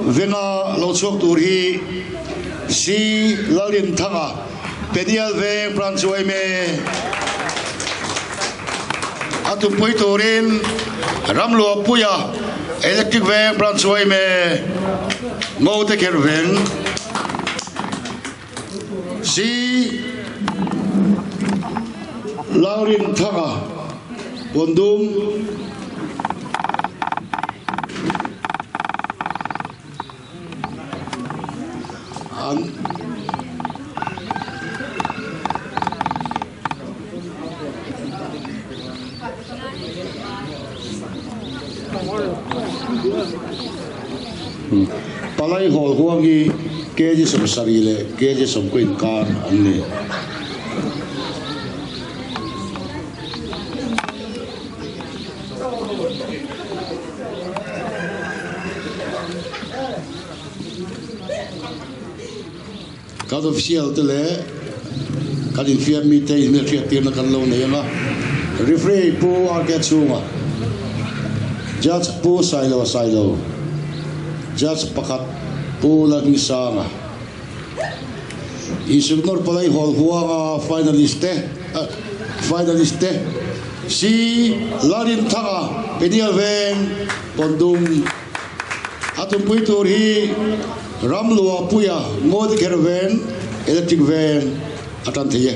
Venga lo chhuak tur hi C Lalinthanga Peniel Veng Branch yma a tumpui turin Ramluapuia Electric Veng Branch yma Ngote Kher Veng C Lalrinthanga Pawndum An Palai hawl huang hi kg 70 leh kg 90 inkar an ni. Kan official te leh kan infiam mite inhmelhriat tirna kan lo nei ang a, referee Pu RK Chhunga, judge Pu Sailo Sailo, judge pakhat Pu Lalhmingsanga, Isuk Nawr Palai Hawl huanga finalist te finalist te Si Lalrinthanga Peniel Veng Pawndum a tumpui tur hi Ramluapuia Ngawdikher Veng Electric Veng a tan thei e.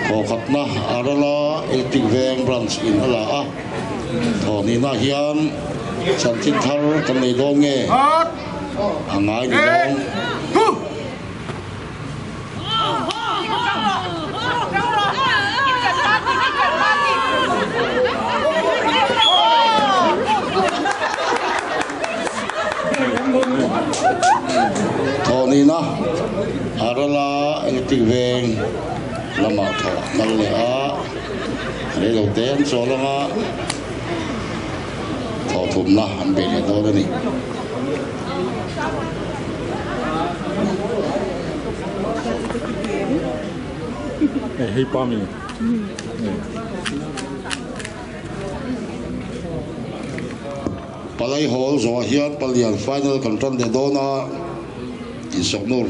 Thawkhatna Arala Electric Veng Branch in a la a, thawhnihna hian chanchin thar kan nei dawn nge a ngai ni dawn. Thawhnihna Arala Electric Veng lamah thawh a kal leh a, reilo te an chawl anga thawhthumna an bei leh dawn a ni. Hei pa mi. Palai Hall zawhah hian palian final kan tan leh dawn a, insawknur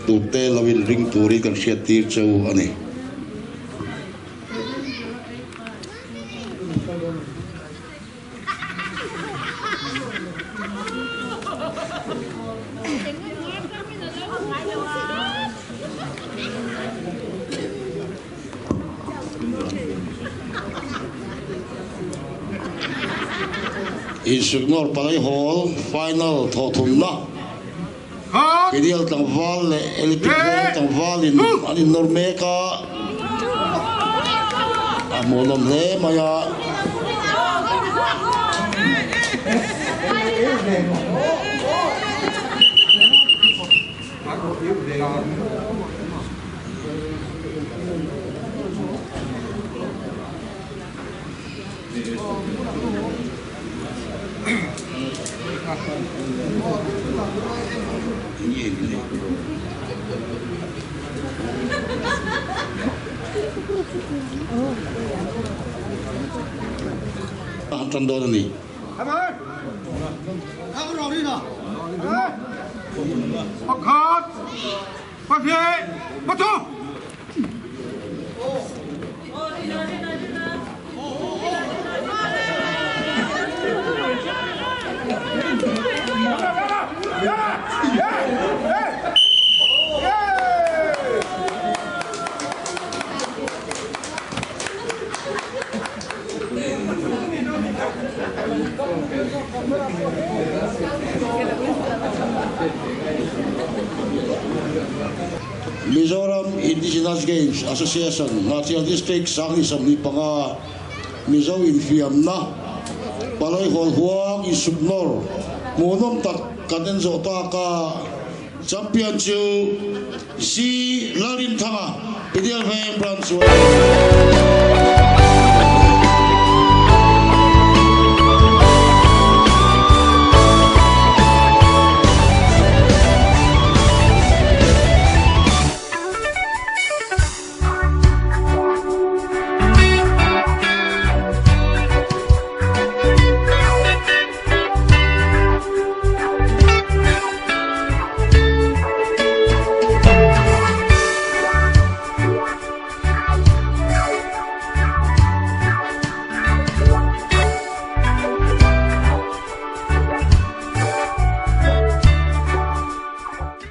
turte lo inring turin kan hriattir cheu a ni. Insugnor Palai Hall final thawhthumna Peniel tlangval leh Electric Veng tlangvalin an innawr mek a, a hmuhnawm hle mai a. A han tan dawn a ni. Pakhat, pahnih, pathum! Mizoram Indigenous Games Association Hnahthial District 2025 Mizo infiamna Palai Hawl Huang insupnawr hmuhnawm tak kan en zawh tak a, Champion chu C Lalrinthanga Pidial Veng Branch.